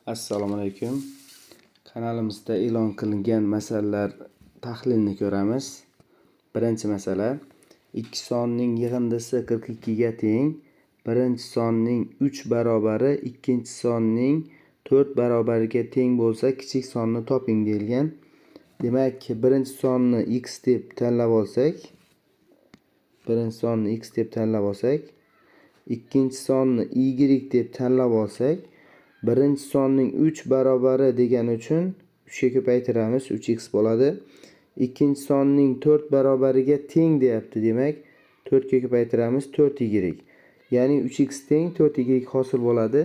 Assalomu alaykum. Kanalimizda e'lon qilingan masalalar tahlilini ko'ramiz. Birinchi masala: ikki sonning yig'indisi 42 ga teng. Birinchi sonning 3 barobari ikkinchi sonning 4 barobariga teng bo'lsa, kichik sonni toping deyilgan. Demak, birinchi sonni x deb tanlab olsak, birinchi sonni x deb tanlab olsak, ikkinchi sonni y deb tanlab olsak, birinchi sonning 3 barobari degani uchun 3 ga ko'paytiramiz, 3x bo'ladi. Ikkinchi sonning 4 barobariga teng deyapti, demak 4 ga ko'paytiramiz, 4y. Ya'ni 3x teng 4y hosil bo'ladi.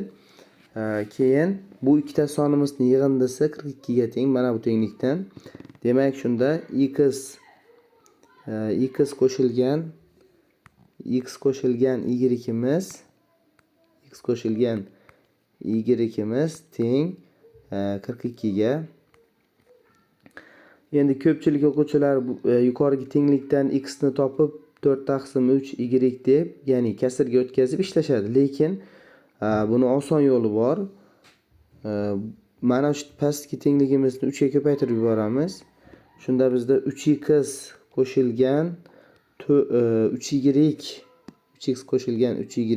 Keyin bu ikkita sonimizning yig'indisi 42 ga teng, mana bu tenglikdan. Demak, shunda x qo'shilgan x qo'shilgan y'imiz x qo'shilgan y'imiz teng 42 ga. Endi ko'pchilik o'quvchilar yuqorigi tenglikdan x ni topib 4 taqsim 3 y deb, ya'ni kasrga o'tkazib ishlashadi. Lekin buni oson yo'li bor. Mana shu pastki tengligimizni 3 ga ko'paytirib yuboramiz. Shunda bizda 3x qo'shilgan 3y, 3x qo'shilgan 3y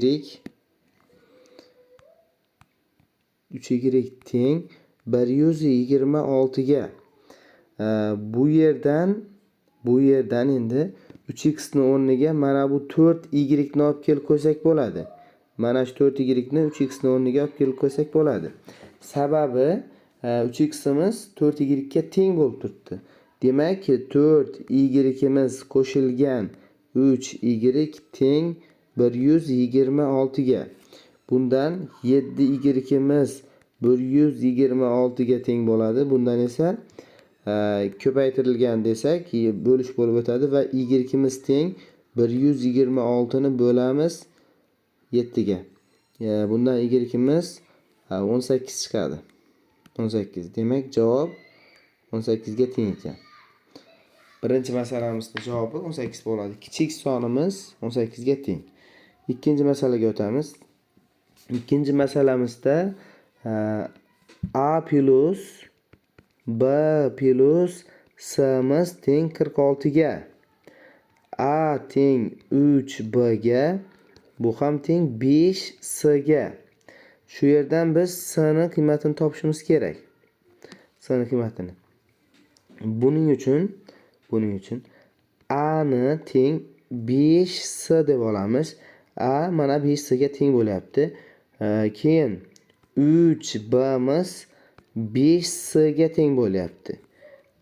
3y teng 126 ga. Bu yerdan endi 3x ni o'rniga mana bu 4y ni olib kelib qo'ysak bo'ladi. Mana shu 4y ni 3x ni o'rniga olib kelib qo'ysak bo'ladi. Sababi 3x'imiz 4y ga teng bo'lib turibdi. Demak, 4y'imiz qo'shilgan 3y teng 126 ga. Bundan 7y'imiz 126 ga teng bo'ladi. Bundan esa ko'paytirilgan desak, bo'lish bo'lib o'tadi va y'imiz teng 126 ni bo'lamiz 7 ga. Bundan y'imiz 18 chiqadi. 18. Demak, javob 18 ga teng ekan. Birinchi masalamizning javobi 18 bo'ladi. Kichik sonimiz 18 ga teng. Ikkinchi masalaga o'tamiz. Ikkinchi masalamizda a plus b plus c'miz teng 46 ga. A teng 3b ga, bu ham teng 5c ga. Shu yerdan biz c ni qiymatini topishimiz kerak. C ni qiymatini. Buning uchun a ni teng 5c deb olamiz. A mana 5c ga teng bo'lyapti. Keyin 3b'miz 5c ga teng bo'lyapti.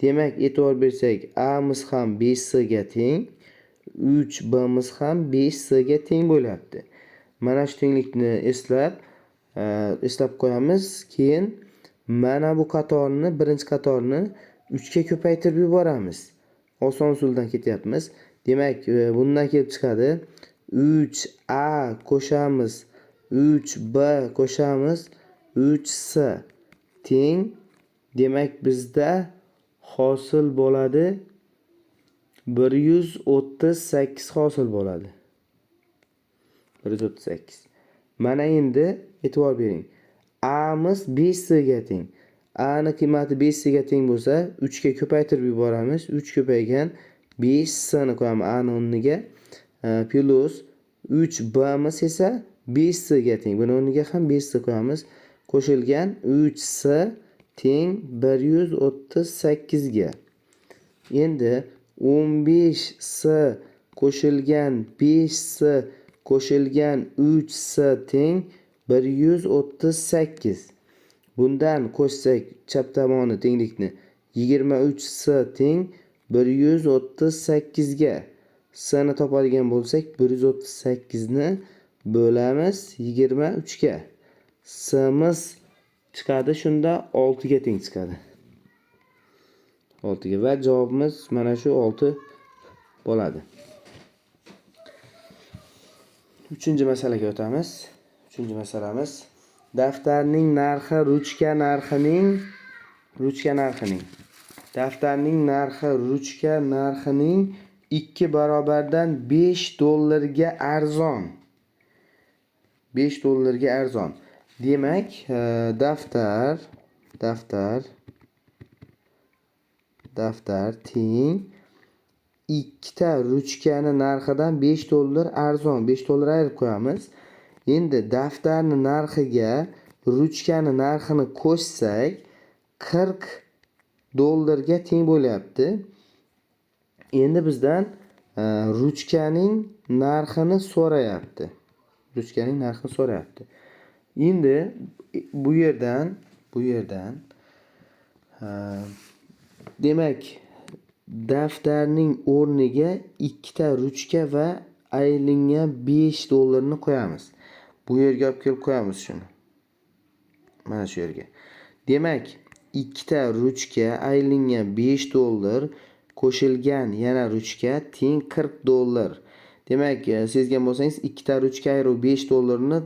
Demak, e'tibor bersak, a'miz ham 5c ga teng, 3b'miz ham 5c ga teng bo'lyapti. Mana shu tenglikni eslab qo'yamiz. Keyin mana bu qatorni, birinchi qatorni 3 ga ko'paytirib yuboramiz. Oson usuldan ketyapmiz. Demak, bundan kelib chiqadi 3a qo'shamiz 3b qo'shamiz 3c teng. Demak, bizda hosil bo'ladi 138 hosil bo'ladi. 138. Mana endi e'tibor bering. A'miz 5c ga teng. A ni qiymati 5c ga teng bo'lsa, 3 ga ko'paytirib yuboramiz. 3 ko'paygan 5c ni qo'yamiz A ni o'rniga. Plus 3b'miz esa 5c ga teng. Buni o'rniga ham 5c qo'yamiz. Qo'shilgan 3c teng 138 ga. Endi 15c qo'shilgan 5c qo'shilgan 3c teng 138. Bundan qo'shsak chap tomoni tenglikni 23c teng 138 ga. C ni topadigan bo'lsak, 138 ni bo'lamiz 23 ga. C'miz chiqadi shunda 6 ga teng chiqadi. 6 ga va javobimiz mana shu 6 bo'ladi. Uchinchi masalaga o'tamiz. Uchinchi masalamiz: daftarning narxi ruchka narxining daftarning narxi ruchka narxining 2 barobardan 5 dollarga arzon. 5 dollarga arzon. Demak, daftar teng ikkita ruchkani narxidan 5 dollar arzon, 5 dollar ayirib qo'yamiz. Endi daftarni narxiga ruchkani narxini qo'shsak 40 dollarga teng bo'lyapti. Endi bizdan ruchkaning narxini so'rayapti. Ruchkaning narxini so'rayapti. Endi bu yerdan demak daftarning o'rniga ikkita ruchka va aylangan 5 dollarni qo'yamiz. Bu yerga olib kelib qo'yamiz shuni. Mana shu yerga. Demak, ikkita ruchka aylangan 5 dollar qo'shilgan yana ruchka teng 40 dollar. Demak, sezgan bo'lsangiz, ikkita ruchka ayirib 5 dollarni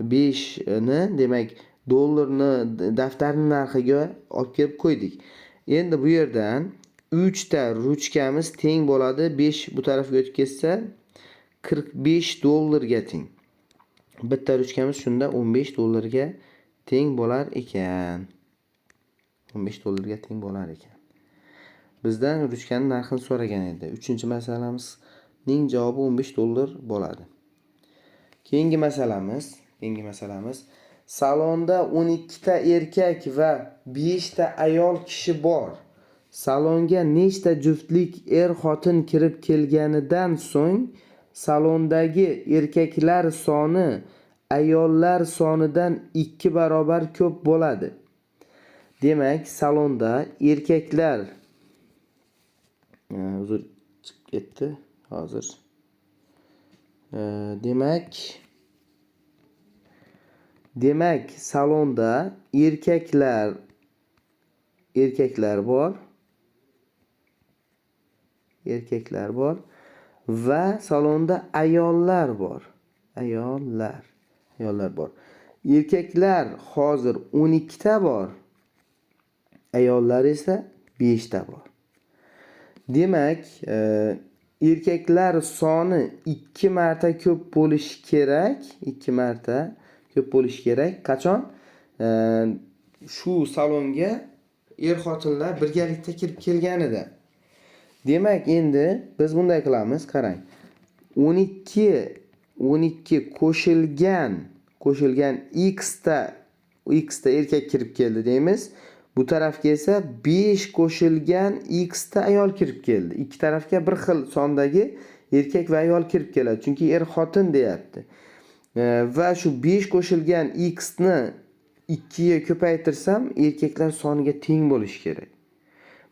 5 ni, demak, dollarni daftarning narxiga olib kelib qo'ydik. Endi bu yerdan 3 ta ruchkamiz teng bo'ladi. 5 bu tarafga o'tib ketsa 45 dollarga teng. Bitta ruchkamiz shunda 15 dollarga teng bo'lar ekan. 15 dollarga teng bo'lar ekan. Bizdan ruchkaning narxini so'ragan edi. 3-masalamizning javobi 15 dollar bo'ladi. Keyingi masalamiz salonda 12 ta erkak va 5 ta ayol kishi bor. Salonga nechta juftlik er-xotin kirib kelganidan so'ng salondagi erkaklar soni ayollar sonidan 2 barobar ko'p bo'ladi. Demak, salonda erkaklar uzr chiqib ketdi hozir. Demak salonda erkaklar bor. Erkaklar bor va salonda ayollar bor. Ayollar bor. Erkaklar hozir 12 ta bor. Ayollar esa 5 ta bor. Demak, erkaklar soni 2 marta ko'p bo'lishi kerak. 2 marta ko'p bo'lishi kerak. Qachon? Shu salonga er-xotinlar birgalikda kirib kelganida. Demak, endi biz bunday qilamiz, qarang. 12 qo'shilgan x ta erkak kirib keldi deymiz. Bu tarafga esa 5 qo'shilgan x ta ayol kirib keldi. Ikki tarafga bir xil sondagi erkak va ayol kirib keladi. Chunki er-xotin deyapti. Va shu 5 qo'shilgan x ni 2 ga ko'paytirsam, erkaklar soniga teng bo'lishi kerak.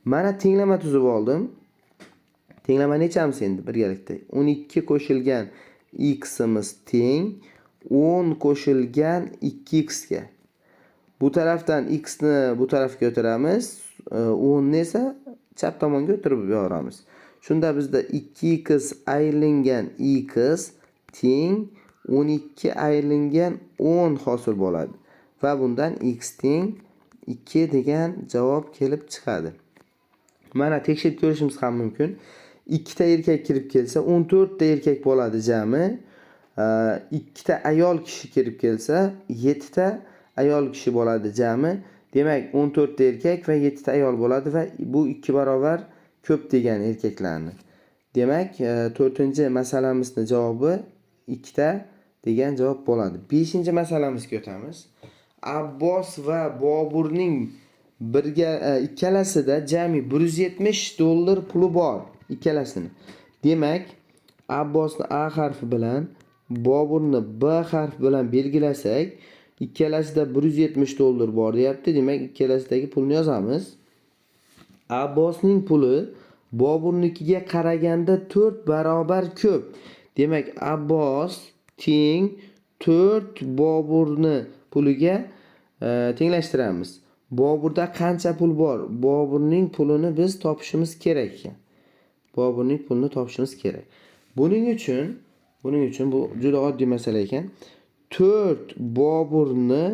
Mana tenglama tuzib oldim. Tenglama nechamiz endi birgalikda? 12 qo'shilgan x'imiz teng 10 qo'shilgan 2x ga. Bu tarafdan x ni bu tarafga o'tiramiz, 10 ni esa chap tomonga o'tirib yuboramiz. Shunda bizda 2x aylangan x teng 12 aylangan 10 hosil bo'ladi. Va bundan x teng 2 degan javob kelib chiqadi. Mana tekshirib ko'rishimiz ham mumkin. 2 ta erkak kirib kelsa 14 ta erkak bo'ladi jami. 2 ta ayol kishi kirib kelsa 7 ta ayol kishi bo'ladi jami. Demak, 14 ta erkak va 7 ta ayol bo'ladi va bu 2 barobar ko'p degan erkaklarni. Demak, 4-masalamizning javobi 2 ta degan javob bo'ladi. 5-masalamizga o'tamiz. Abbos va Boburning birga ikkalasida jami 170 dollar puli bor, ikkalasini. Demak, Abbosni A harfi bilan, Boburni B harfi bilan belgilasak, ikkalasida 170 dollar bor deyapti. Demak, ikkalasidagi pulni yozamiz. Abbosning puli Boburnikiga qaraganda 4 barobar ko'p. Demak, Abbos teng 4 Boburni puliga tenglashtiramiz. Boburda qancha pul bor? Boburning pulini biz topishimiz kerak ekan. Boburning pulini topishimiz kerak. Buning uchun bu juda oddiy masala ekan. 4 Boburni,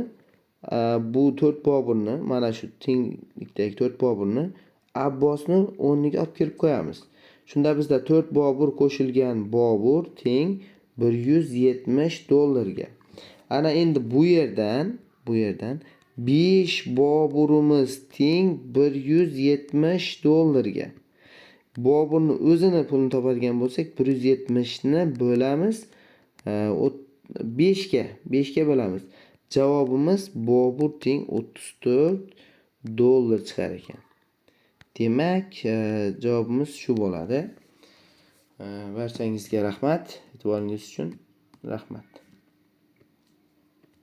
bu 4 Boburni, mana shu tenglikdagi 4 Boburni Abbosni o'rniga olib kelib qo'yamiz. Shunda bizda 4 Bobur qo'shilgan Bobur teng 170 dollarga. Ana endi bu yerdan Bu yerdan 5 Boburimiz teng 170 dollarga. Boburni o'zini pulini topadigan bo'lsak, 170 ni bo'lamiz 5 ga, 5 ga bo'lamiz. Javobimiz Bobur teng 34 dollar chiqar ekan. Demak, javobimiz shu bo'ladi. Barchangizga rahmat e'tiboringiz uchun. Rahmat.